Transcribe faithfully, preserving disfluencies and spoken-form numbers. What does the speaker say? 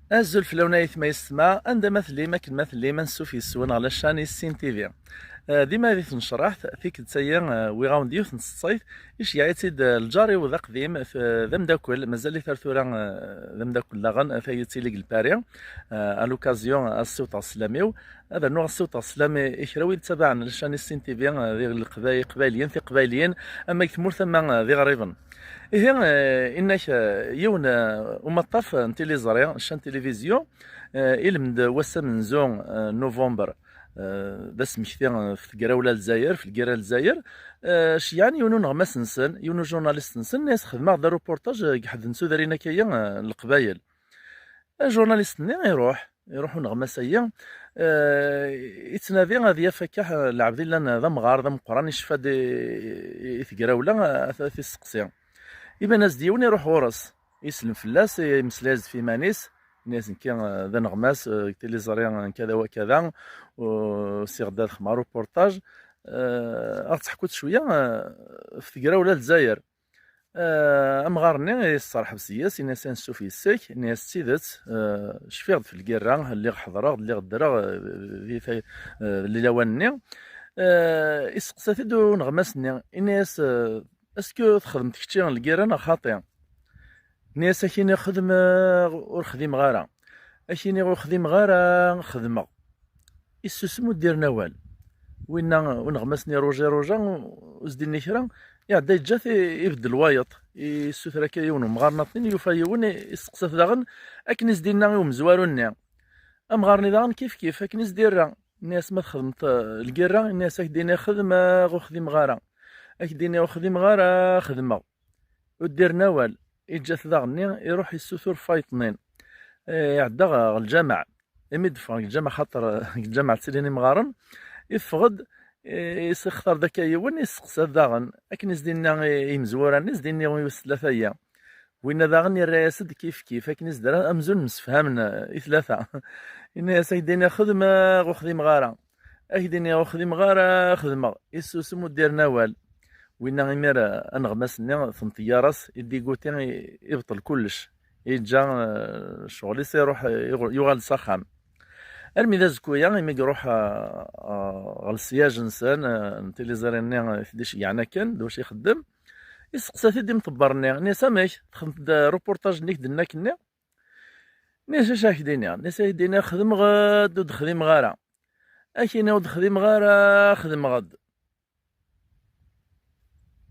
Azul fell-awen ayetma yessetma, anda ma tellim, akken ma tellim, ansuf yes-wen ɣer la chaîne Issin T V. Eh, dima di tnecraḥt, tikkelt-agi, eh, wwiɣ-awen-d yiwet n tseḍsayt, iceyyeɛ-itt-id, eh, lǧar-iw d aqdim, t-, d amdakel, mazal-it ar tura, eh, d amdakel daɣen, ata yettili deg Lpari, eh, à l'occasion, ad s-ssiwḍeɣ sslam-iw, ad rnuɣ ad s-ssiwḍeɣ sslam i, i kra wid ttabaɛen la chaîne Issin T V, eh, di Leqbay-, Iqbayliyen, Tiqbayliyin, ama deg tmurt, ama, eh, d iɣriben. Ihi, eh, inna-k, eh, yiwen, eh, umaṭṭaf n tiliẓri, ccan tilivizyu, eh, ilmend wass amenzu, eh, november, eh, d asmekti, eh, f tegrawla Lezzayer, f lgirra Lezzayer, eh, ceyyɛen yiwen uneɣmas-nsen, yiwen ujurnalist-nsen, nna-yas xedmeɣ-d aruportaj, eh, deg ḥedd n tudrin akkayi, eh, n Leqbayel. Ajurnalist-nni iruḥ, iruḥ uneɣmas-ayi, eh, ittnadi ad yaf akka lɛebd illan d amɣar, d ameqqran, icfa-d i, i, i tegrawla, ad, ad t-isteqsi. Iban-as-d yiwen iruḥ ɣur-s, islem fell-as, imeslay-as-d f iman-is, inna-yas nekki, eh, d aneɣmas, eh, deg tiliẓri, eh, n kada wa kada, u siɣ-d ad xedmeɣ aruportaj, eh, ad ɣ-teḥkuḍ cwiya, eh, f tegrawla Lezzayer. Eh, amɣar-nni yesserḥeb yes-s, yenna-yas ansuf yes-k, yenna-yas d tidet, eh, cfiɣ-d f lgirra, lliɣ ḥeḍreɣ-d, lliɣ ddreɣ, eh, di ta-, eh, di lawan-nni. Eh, isteqsa-t-id uneɣmas-nni, yenna-yas, eh, est-ce que txedmeḍ kečči lgirra neɣ xaṭi? Yenna-yas ak-iniɣ xedmeɣ, ur xdimeɣ ara. Ak-iniɣ ur xdimeɣ ara, xedmeɣ. Issusem ur d-irni awal. Winna uneɣmas-nni ruja ruja, ur s-d-inni kra, iɛedda yeǧǧa-t i-, ibeddel wayeḍ, issuter akka yiwen umɣar nniḍen, yufa yiwen, isteqsa-t daɣen akken i s-d-inna i umezwaru-nni. Amɣar-nni daɣen kif kif, akken i s-d-irra. Nni-as ma txedmeḍ, eh, lgirra, nni-as ak-d-iniɣ xedmeɣ, ur xdimeɣ ara. Ak-d-iniɣ ur xdimeɣ ara, xedmeɣ. Ur d-irni awal, iǧǧa-t daɣenni, iruḥ issutur f wayeḍ-nni. Eh, iɛedda ɣer lǧameɛ. Imi d-ffɣen deg lǧameɛ, xaṭer, eh, deg lǧameɛ ttilin imɣaren, iffeɣ-d, eh, isextar-d akka yiwen, isteqsa-t daɣen. Akken i s-d-inna i, i yimezwura-nni, i s-d-inna i wis tlata-yi. Winna daɣen irra-yas-d kif kif, akken i s-d-rran amzun msefhamen, eh, i tlata. Inna-yas ak-d-iniɣ xedmeɣ, ur xdimeɣ ara. Ak-d-iniɣ ur xdimeɣ ara, xedmeɣ. Issusem ur d-irni awal. Winna imir, eh, aneɣmas-nni, tenṭeyyaṛ-as, i diguti, i, ibṭel kullec. Iǧǧa, eh, ccɣel-is, iruḥ, eh, iɣ-, yuɣal s axxam. Armi d azekku-ya, imi iruḥ, eh, eh, ɣer lsiyaj-nsen, eh, n tiliẓri-nni, eh, i t-id-iceyyɛen akken, d wacu ixeddem. Isteqsa-t-id imḍebber-nni, nni-as amek, txedmeḍ-d, eh, ruportaj-nni i k-d-nna akkenni? Nni-as acu ak-d-iniɣ? Nni-as ak-d-iniɣ xedmeɣ-d, ur d-xdimeɣ ara. Ak-iniɣ ur d-xdimeɣ ara, xedmeɣ-d.